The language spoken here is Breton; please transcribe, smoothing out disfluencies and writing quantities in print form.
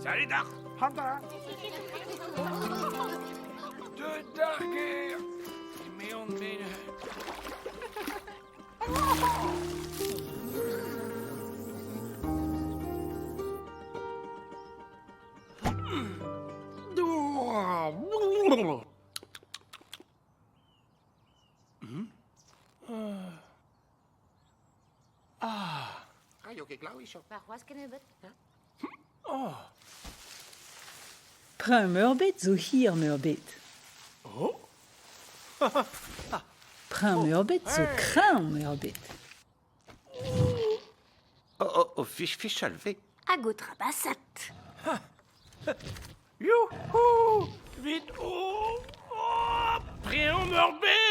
Salut deoc'h! Deuet d'ar gêr, emeon-me neuze. Ah. Raio ket glav hiziv. Warc'hoazh kennebeut. Oh. Preñv-meurbet zo hir-meurbet. Oh. Preñv-meurbet zo kreñv-meurbet. Oh, oh, oh, fich fichal 'vez. Hag o trabasat. Youhou Vit oh, oh Preñv-meurbet!